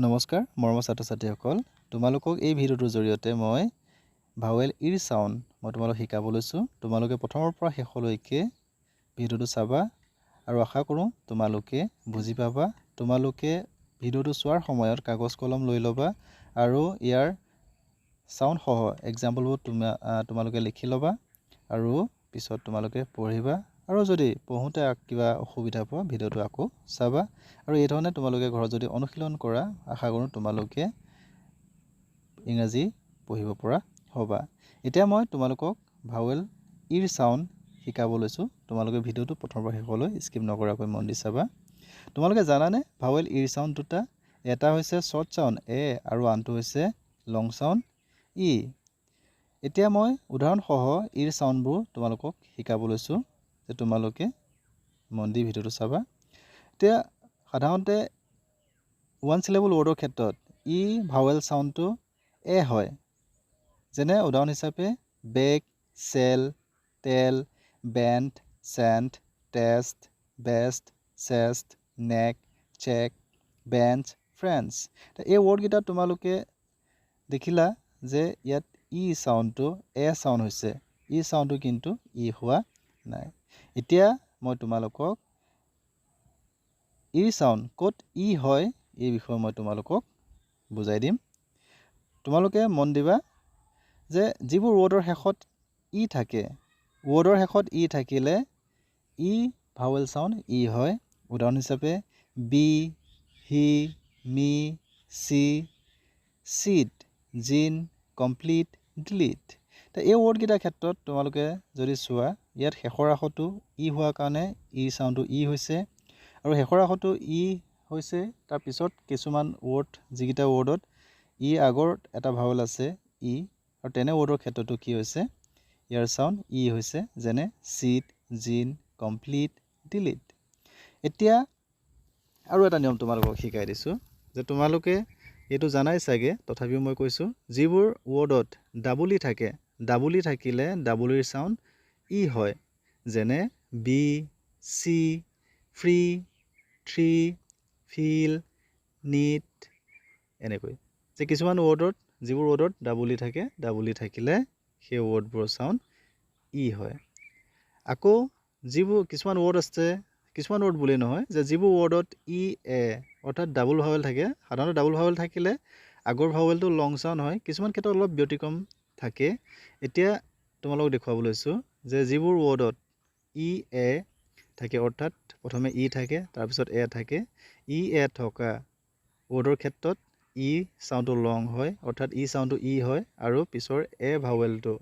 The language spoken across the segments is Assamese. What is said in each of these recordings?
নমস্কাৰ মৰমৰ ছাত্ৰ ছাত্ৰীসকল, তোমালোকক এই ভিডিঅ'টোৰ জৰিয়তে মই ভাৱেল ইৰ চাউণ্ড মই তোমালোক শিকাব লৈছোঁ। তোমালোকে প্ৰথমৰ পৰা শেষলৈকে ভিডিঅ'টো চাবা আৰু আশা কৰোঁ তোমালোকে বুজি পাবা। তোমালোকে ভিডিঅ'টো চোৱাৰ সময়ত কাগজ কলম লৈ ল'বা আৰু ইয়াৰ চাউণ্ডসহ এক্সাম্পলবোৰ তোমালোকে লিখি ল'বা আৰু পিছত তোমালোকে পঢ়িবা। আৰু যদি পঢ়োঁতে কিবা অসুবিধা পোৱা, ভিডিঅ'টো আকৌ চাবা আৰু এই ধৰণে তোমালোকে ঘৰত যদি অনুশীলন কৰা, আশা কৰোঁ তোমালোকে ইংৰাজী পঢ়িব পৰা হ'বা। এতিয়া মই তোমালোকক ভাৱেল ইৰ চাউণ্ড শিকাব লৈছোঁ। তোমালোকে ভিডিঅ'টো প্ৰথমৰ পৰা শেষলৈ স্কিপ নকৰাকৈ মন দি চাবা। তোমালোকে জানানে ভাৱেল ইৰ চাউণ্ড দুটা? এটা হৈছে শ্বৰ্ট চাউণ্ড এ আৰু আনটো হৈছে লং চাউণ্ড ই। এতিয়া মই উদাহৰণসহ ইৰ চাউণ্ডবোৰ তোমালোকক শিকাব লৈছোঁ যে তোমালোকে মন দি ভিডিঅ'টো চাবা। এতিয়া সাধাৰণতে ওৱান চিলেবল ৱৰ্ডৰ ক্ষেত্ৰত ই ভাৱেল চাউণ্ডটো এ হয়। যেনে উদাহৰণ হিচাপে bag, sell, tell, bend, send, test, best, chest, neck, check, bench, French. এই ৱৰ্ডকেইটা তোমালোকে দেখিলা যে ইয়াত ই চাউণ্ডটো এ চাউণ্ড হৈছে, ই চাউণ্ডটো কিন্তু ই হোৱা নাই। এতিয়া মই তোমালোকক ই চাউণ্ড ক'ত ই হয় এই বিষয়ে মই তোমালোকক বুজাই দিম। তোমালোকে মন দিবা যে যিবোৰ ৱৰ্ডৰ শেষত ই থাকে, ৱৰ্ডৰ শেষত ই থাকিলে ই ভাৱেল চাউণ্ড ই হয়। উদাহৰণ হিচাপে bee, he, me, see, seat, gene, complete, delete. এই ৱৰ্ডকেইটাৰ ক্ষেত্ৰত তোমালোকে যদি চোৱা, ইয়াত শেষৰ আখৰটো ই হোৱাৰ কাৰণে ই চাউণ্ডটো ই হৈছে আৰু শেষৰ আখৰটো ই হৈছে। তাৰপিছত কিছুমান ৱৰ্ড, যিকেইটা ৱৰ্ডত ই আগৰ এটা ভাৱেল আছে ই, আৰু তেনে ৱৰ্ডৰ ক্ষেত্ৰতো কি হৈছে, ইয়াৰ চাউণ্ড ই হৈছে। যেনে চিট, জিন, কমপ্লিট, ডিলিট। এতিয়া আৰু এটা নিয়ম তোমালোকক শিকাই দিছোঁ যে তোমালোকে এইটো জানাই চাগে, তথাপিও মই কৈছোঁ, যিবোৰ ৱৰ্ডত ডাবুল ই থাকে, ডাবুল ই থাকিলে ডাবুল ইৰ চাউণ্ড ই হয়। যেনে bee, see, free, three, feel, neat, এনেকৈ যে কিছুমান ৱৰ্ডত, যিবোৰ ৱৰ্ডত ডাবুল ই থাকে, ডাবুল ই থাকিলে সেই ৱৰ্ডবোৰৰ চাউণ্ড ই হয়। আকৌ যিবোৰ কিছুমান ৱৰ্ড আছে, কিছুমান ৱৰ্ড বুলি নহয়, যে যিবোৰ ৱৰ্ডত ই এ অৰ্থাৎ ডাবুল ভাৱেল থাকে, সাধাৰণতে ডাবুল ভাৱেল থাকিলে আগৰ ভাৱেলটো লং চাউণ্ড হয়, কিছুমান ক্ষেত্ৰত অলপ ব্যতিক্ৰম থাকে। এতিয়া তোমালোকক দেখুৱাব লৈছোঁ যে যিবোৰ ৱৰ্ডত ই এ থাকে, অৰ্থাৎ প্ৰথমে ই থাকে তাৰপিছত এ থাকে, ই এ থকা ৱৰ্ডৰ ক্ষেত্ৰত ই চাউণ্ডটো লং হয়, অৰ্থাৎ ই চাউণ্ডটো ই হয় আৰু পিছৰ এ ভাৱেলটো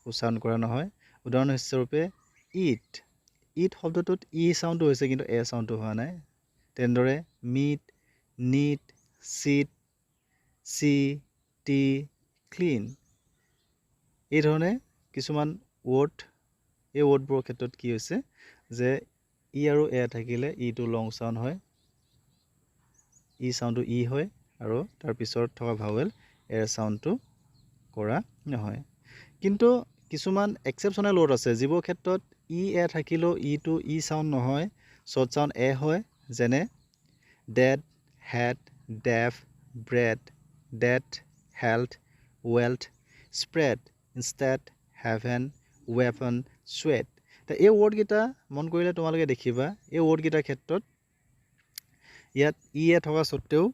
উচ্চাৰণ কৰা নহয়। উদাহৰণ স্বৰূপে it, it শব্দটোত ই চাউণ্ডটো হৈছে কিন্তু এ চাউণ্ডটো হোৱা নাই। তেনেদৰে meat, neat, seat, see, tea, clean, এই ধৰণে কিছুমান ৱৰ্ড, এই ৱৰ্ডবোৰৰ ক্ষেত্ৰত কি হৈছে যে ই আৰু এ থাকিলে ইটো লং চাউণ্ড হয়, ই চাউণ্ডটো ই হয় আৰু তাৰ পিছত থকা ভাৱেল এৰ চাউণ্ডটো কৰা নহয়। কিন্তু কিছুমান এক্সেপশ্যনেল ৱৰ্ড আছে যিবোৰ ক্ষেত্ৰত ই এ থাকিলেও ইটো ই চাউণ্ড নহয়, শ্বৰ্ট চাউণ্ড এ হয়। যেনে dead, head, deaf, bread, death, health, wealth, spread, instead, heaven, weapon, sweat. এই ৱৰ্ডকেইটা মন কৰিলে তোমালোকে দেখিবা এই ৱৰ্ডকেইটাৰ ক্ষেত্ৰত ইয়াত ই এ থকা স্বত্তেও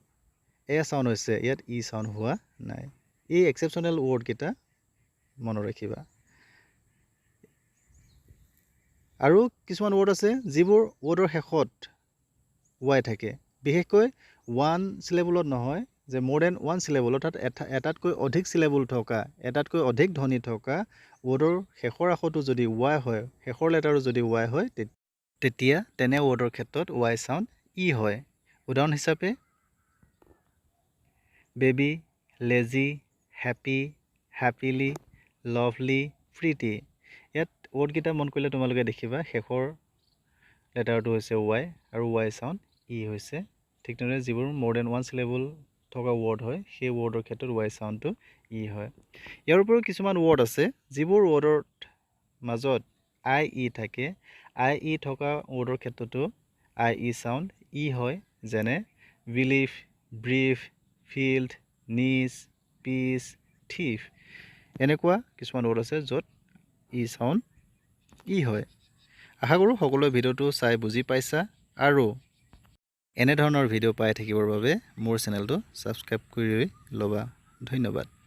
এ চাউণ্ড হৈছে, ইয়াত ই চাউণ্ড হোৱা নাই। এই এক্সেপশ্যনেল ৱৰ্ডকেইটা মনত ৰাখিবা। আৰু কিছুমান ৱৰ্ড আছে যিবোৰ ৱৰ্ডৰ শেষত ৱাই থাকে, বিশেষকৈ ওৱান চিলেবলত নহয়, যে মোৰ then one syllable অৰ্থাৎ এটাতকৈ অধিক চিলেবল থকা, এটাতকৈ অধিক ধ্বনি থকা ৱৰ্ডৰ শেষৰ আখৰটো যদি ৱাই হয়, শেষৰ লেটাৰটো যদি ৱাই হয়, তেতিয়া তেনে ৱৰ্ডৰ ক্ষেত্ৰত ৱাই চাউণ্ড ই হয়। উদাহৰণ হিচাপে baby, lazy, happy, happily, lovely, pretty. ইয়াত ৱৰ্ডকেইটা মন কৰিলে তোমালোকে দেখিবা শেষৰ লেটাৰটো হৈছে ৱাই আৰু ৱাই চাউণ্ড ই হৈছে। ঠিক তেনেদৰে যিবোৰ মোৰ then one syllable থকা ৱৰ্ড হয়, সেই ৱৰ্ডৰ ক্ষেত্ৰত ৱাই চাউণ্ডটো ই হয়। ইয়াৰ উপৰিও কিছুমান ৱৰ্ড আছে যিবোৰ ৱৰ্ডৰ মাজত I E থাকে, I E থকা ৱৰ্ডৰ ক্ষেত্ৰতো I E sound ই হয়। যেনে belief, brief, field, niece, peace, thief, এনেকুৱা কিছুমান ৱৰ্ড আছে য'ত ই চাউণ্ড ই হয়। আশা কৰোঁ সকলোৱে ভিডিঅ'টো চাই বুজি পাইছা আৰু এনেধৰণৰ ভিডিঅ' পাই থাকিবৰ বাবে মোৰ চেনেলটো ছাবস্ক্ৰাইব কৰি ল'বা। ধন্যবাদ।